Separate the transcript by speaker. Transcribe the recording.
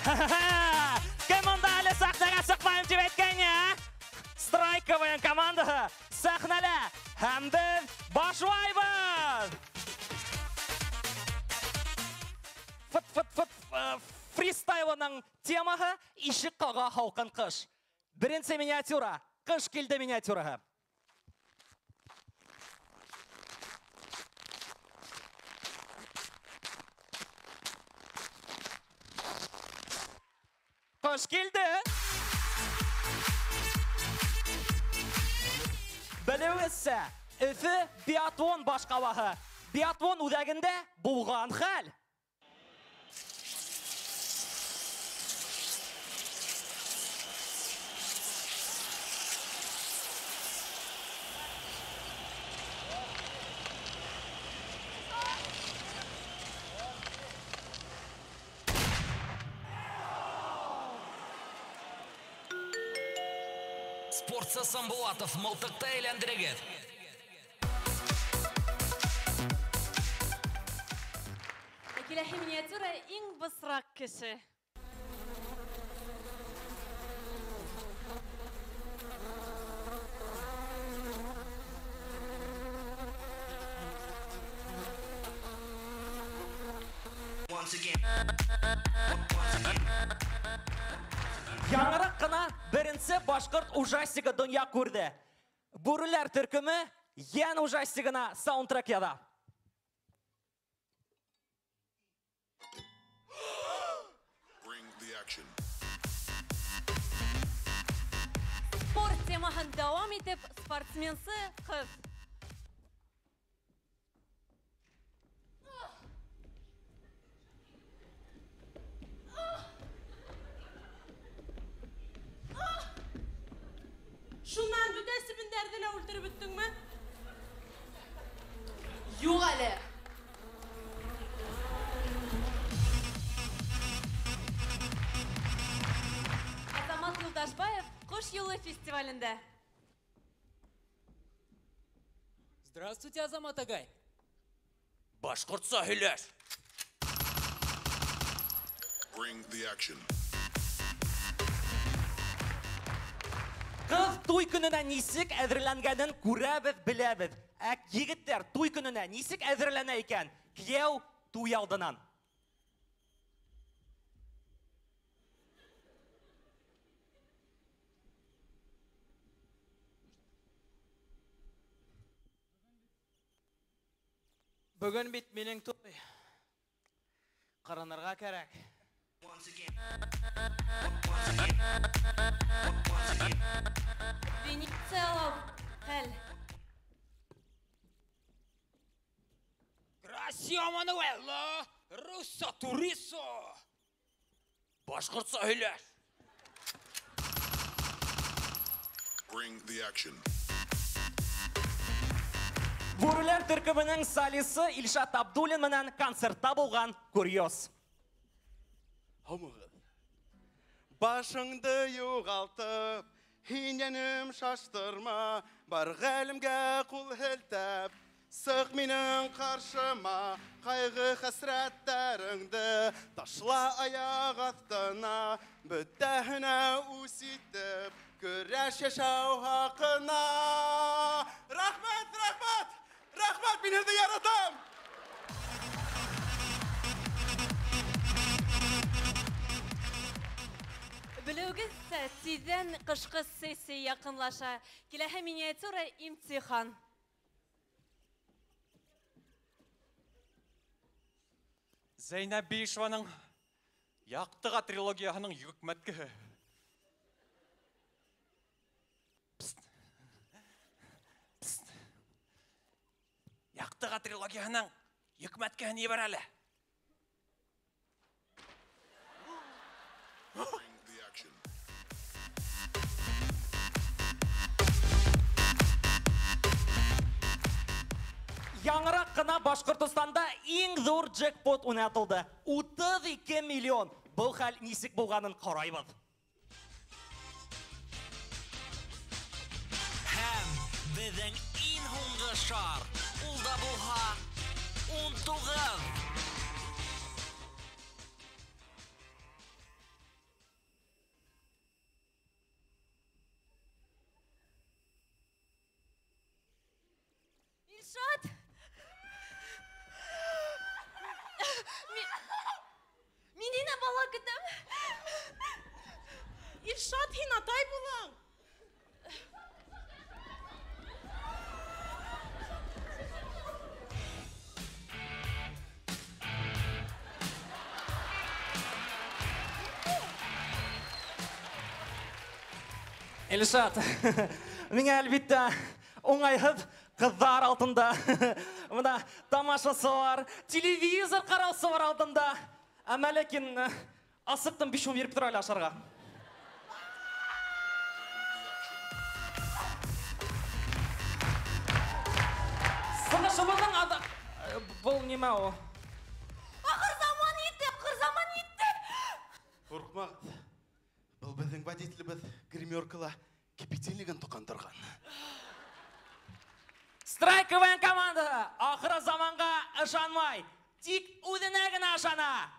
Speaker 1: Кем монда әле сәхнәгә сыҡмайым тип әйткән, ә? Страйк КВН командаһы сәхнәлә һәм беҙ башлайбыҙ! Фыт-фыт-фыт фристайлының темаһы ишек ҡаға һалҡын ҡыш. Беренсе миниатюра, ҡыш килде миниатюраһы. Ҡыш килде. Белеүегеҙсә, Өфө биатлон баш ҡалаһы. Биатлон үҙәгендә булған хәл.
Speaker 2: Спортсы Самбулатов мылтыҡты әйләндерегеҙ.
Speaker 3: Киләһе миниатюра иң бысраҡ кеше.
Speaker 1: Яңыраҡ ҡына беренсе башҡорт ужастигы донъя күрҙе. Бүреләр төркөмө йән ужастигына саундтрек яҙа.
Speaker 3: Спорт темаһын дауам итеп, спортсменсы ҡыҙ.
Speaker 4: Шунан бөтә себендәрҙе лә үлтереп бөттөңмө?
Speaker 3: Юҡ әле. Азамат Юлдашбаев Ҡош юлы фестивалендә.
Speaker 5: Здравствуйте, Азамат агай.
Speaker 2: Башҡортса һөйләш.
Speaker 6: Bring the action.
Speaker 1: Ҡыҙ туй көнөнә нисек әҙерләнгәнен күрәбеҙ, беләбеҙ. Ә егеттәр туй көнөнә нисек әҙерләнә икән? Кейәү туй алдынан.
Speaker 5: Бөгөн бит минең туй. Ҡаранырға кәрәк.
Speaker 3: Венециялау хәл.
Speaker 2: Грасио Мануэлло, Руссо Турисо. Башҡортса һөйләш.
Speaker 6: Bring the action.
Speaker 1: Бүреләр төркөмөнөң солисы Илшат Абдуллин менән концертта булған курьез.
Speaker 7: Һаумыһығыҙ. Башыңды юғалтып, һин йәнем шаштырма, бар ғәлемгә ҡул һелтәп, сыҡ минең ҡаршыма, ҡайғы хәсрәттәреңде ташла аяҡ аҫтына, бөтәһенә үс итеп, көрәш йәшәү хаҡына. Рәхмәт, рәхмәт, рәхмәт, мин һеҙҙе яратам!
Speaker 3: Белеүегеҙсә, тиҙҙән ҡышҡы сессия яҡынлаша. Киләһе миниатюра имтихан.
Speaker 8: Зәйнәб Биишеваның Яҡтыға трилогияһының йөкмәткеһе. Пст. Пст. Яҡтыға трилогияһының йөкмәткеһен ебәр әле.
Speaker 1: Яңыраҡ ҡына Башҡортостанда иң ҙур джекпот уйнатылды. 32 миллион. Был хәл нисек булғанын ҡарайбыҙ.
Speaker 2: Һәм беҙҙең иң һуңғы шар, ул да булһа 19.
Speaker 3: Илшат! Мин һинән бала көтәм.
Speaker 4: Илшат, һин атай булаң.
Speaker 1: Илшат, миңә әлбиттә уңайһыҙ ҡыҙҙар алдында. Бына тамашасылар, телевизор ҡараусылар алдында. Әммә ләкин асыҡтым 5 һум биреп тора әле ашарға. Сығышыбыҙҙың ада... Был нимә ул?
Speaker 3: Ахыр заман етте, ахыр заман етте.
Speaker 7: Ҡурҡмағыҙ. Был беҙҙең водителебеҙ гримеркала кипятильнигын тоҡандырған.
Speaker 1: Страйковая команда ахыры заманға ышанмай, тик үҙенә генә ышана.